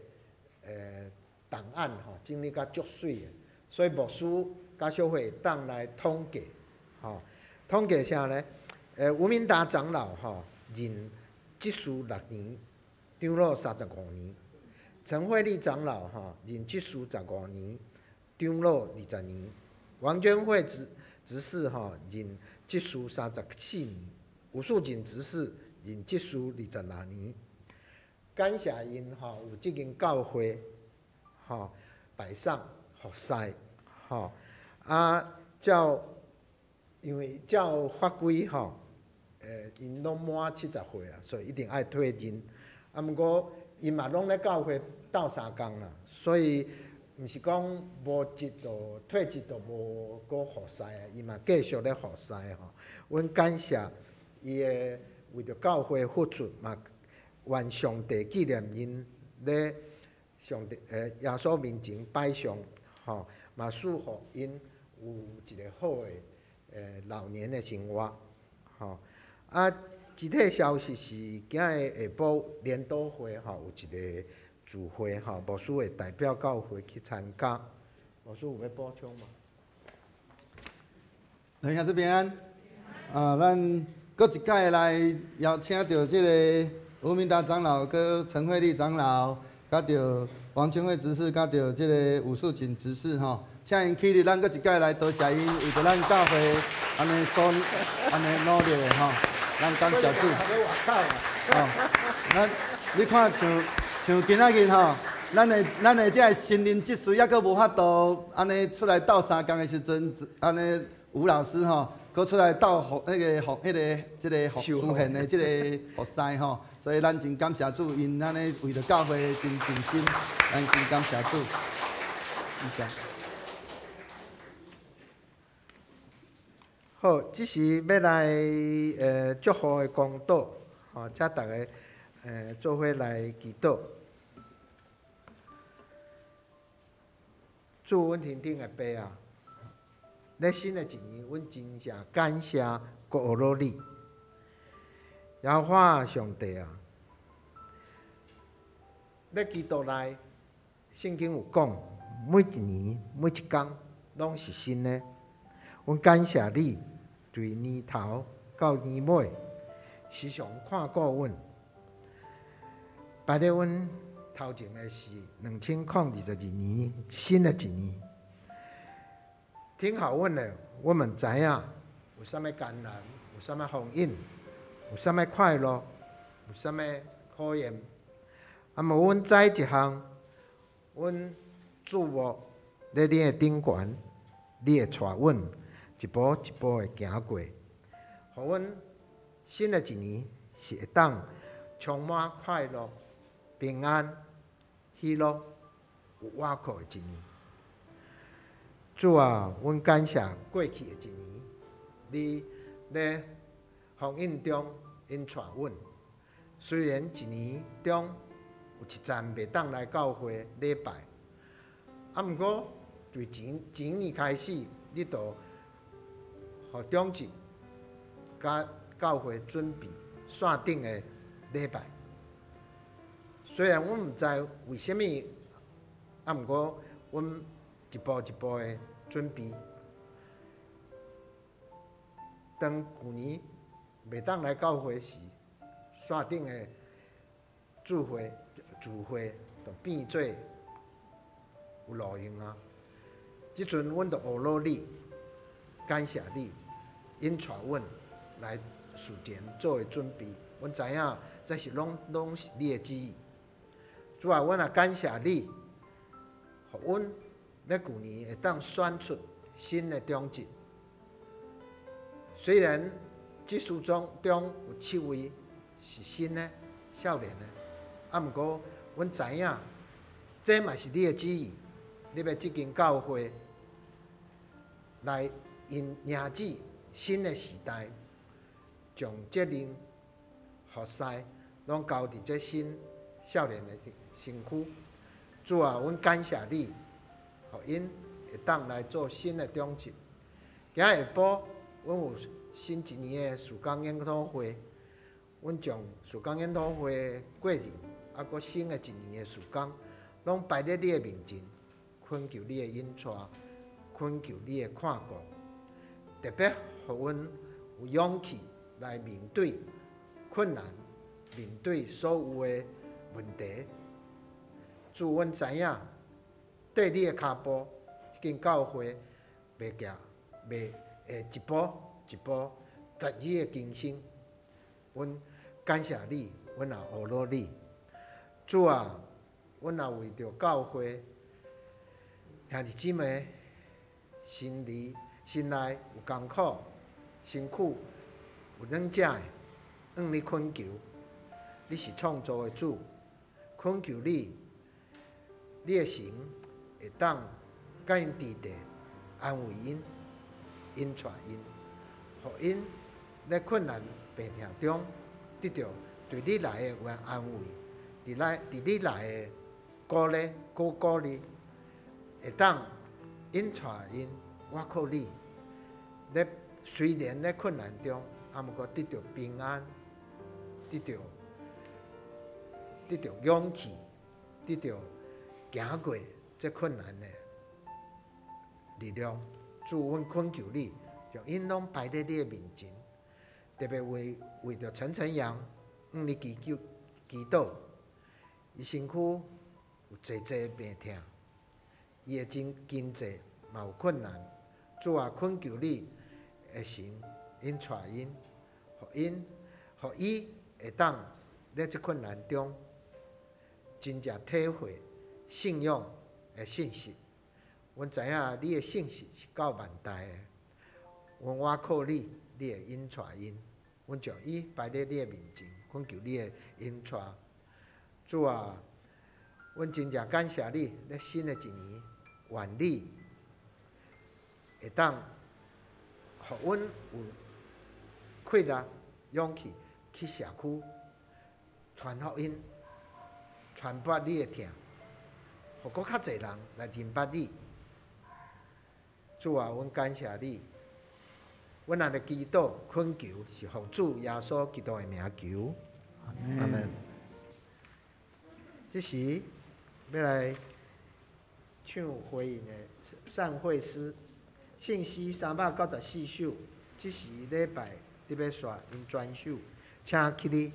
的檔案吼，整理甲足媠的，所以牧師佮小會當來統計，吼，統計啥呢？吳明達長老吼，任執事6年，長老35年；陳慧麗長老吼，任執事15年，長老20年；王娟惠執事吼，任執事34年；吳素錦執事任執事26年。感謝𪜶吼，有這間教會吼擺上服侍吼，啊，照因為照法規吼，𪜶攏滿70歲啊，所以一定愛退任。啊，毋過𪜶嘛攏咧教會鬥相共啦，所以毋是講無職就退職就無閣服侍啊，伊嘛繼續咧服侍吼。阮感謝伊的為著教會付出，嘛願上帝紀念𪜶咧上帝耶穌面前擺上吼，嘛賜予𪜶有一个好的老年的生活吼。啊，一個消息是今日下晡聯禱會吼有一個聚會吼，牧師會代表教會去參加。牧師有欲補充無？弟兄姊妹平安。啊，咱閣一擺來邀請著這个吳明達長老、佮陳慧麗長老，佮著王全惠執事，佮著這个吳素錦執事吼，請𪜶起立，咱閣一擺來多謝𪜶為著咱教會按呢所按呢努力的吼，咱感謝主。哦，咱你看像像今仔日吼，咱的這个新人執事猶閣無法度按呢出來鬥相共的時陣，按呢吳老師吼，閣出來鬥服彼个服彼个這个服書獻的這个服侍吼，所以咱真感謝主，𪜶按呢為著教會真盡心，咱真感謝主。謝謝。好，這時欲來祝福的講道，吼，請逐家做伙來祈禱。主，阮天頂的爸啊，咧新的一年，阮真正感謝閣學落你。耶和華上帝啊，咧基督內，聖經有講，每一年每一工攏是新的。阮感謝你，對年頭到年尾，時常看顧阮。擺佇阮頭前的是2022年新的一年。聽好阮的，我們知影有啥物艱難，有啥物風雨，有啥物快樂，有啥物考驗。啊，無阮知一項，阮注目佇你的頂懸，你會帶阮一步一步的行過，予阮新的一年是會當充滿快樂、平安、喜樂、有倚靠的一年。主啊，阮感謝過去的一年，你咧福音中𪜶帶阮。雖然一年中有一陣袂當來教會禮拜，啊，毋過對前前年開始，你就予長執佮教會準備線頂的禮拜。雖然阮毋知為啥物，啊，毋過阮一步一步的準備。當舊年袂當來教會時，線頂的聚會就變做有路用啊！這陣阮就學努力，感謝你，𪜶帶阮來事前做的準備。阮知影這是攏是你的旨意。主啊，阮也感謝你，予阮咧舊年會當選出新的長執。雖然執事中有7位是新的少年的，啊，毋過阮知影，這嘛是你的旨意，你欲這間教會來因迎接新的時代，將責任服侍攏交佇這新少年的身軀。主啊，阮感謝你，予𪜶會當來做新的長執。今下晡，阮有新一年的事工研討會，阮將事工研討會的過程，啊，閣新的一年的事工，攏擺佇你的面前，懇求你的引帶，懇求你的看顧，特別予阮有勇氣來面對困難，面對所有的問題。主，阮知影，綴你的跤步，這間教會袂行，袂會一步一步逐日的更新。阮感謝你，阮也學落你。主啊，阮也為著教會兄弟姊妹心裡心內有艱苦、身軀有軟弱的，向你懇求。你是創造的主，懇求你，你的神會當佮𪜶佇地安慰𪜶、引帶𪜶，予𪜶咧困難病痛中得著對你來的安慰，佇你來的鼓勵、鼓勵，會當引帶𪜶，倚靠你。咧雖然咧困難中，啊，毋過得著平安，得著勇氣，得著行過這困難的力量。主，阮懇求你，將𪜶攏擺佇你的面前，特別為著陳晨陽，向你祈求祈禱，伊身軀有濟濟病痛，伊的經濟嘛有困難。主啊，懇求你的神引帶𪜶，予伊會當佇這困難中，真正體會信仰的信實。阮知影你的信實是到萬代的，阮倚靠你，你會引帶𪜶。阮將伊擺佇你的面前，懇求你的引帶。主啊，阮真正感謝你，咧新的一年，願你會當予阮有氣力、勇氣去社區傳福音、傳播你的疼，予閣較濟人來認捌你。主啊，阮感謝你。阮若咧祈禱懇求，是奉主耶穌基督的名求。阿門。這時欲來唱回應的散會詩，聖詩394首，這是禮拜佇欲煞𪜶全首，請起立。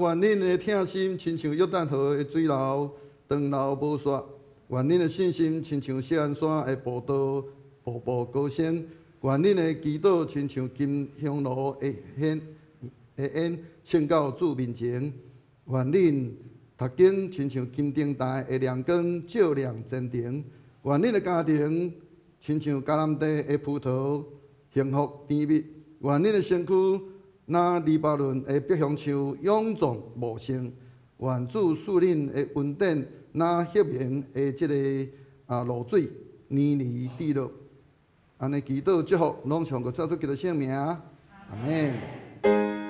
願恁的疼心親像約旦河的水流，長流無煞；願恁的信心親像錫安山的步道，步步高升；願恁的祈禱親像金香爐的煙，升到主面前；願恁讀經親像金燈台的亮光，照亮前程；願恁的家庭親像迦南地的葡萄，幸福甜蜜；願恁的身軀若黎巴嫩的碧香樹，勇壯茂盛；願主賜恁的恩典，若赫明的這個露水，年年滴落。按呢祈禱祝福，攏奉主耶穌基督聖名，阿門。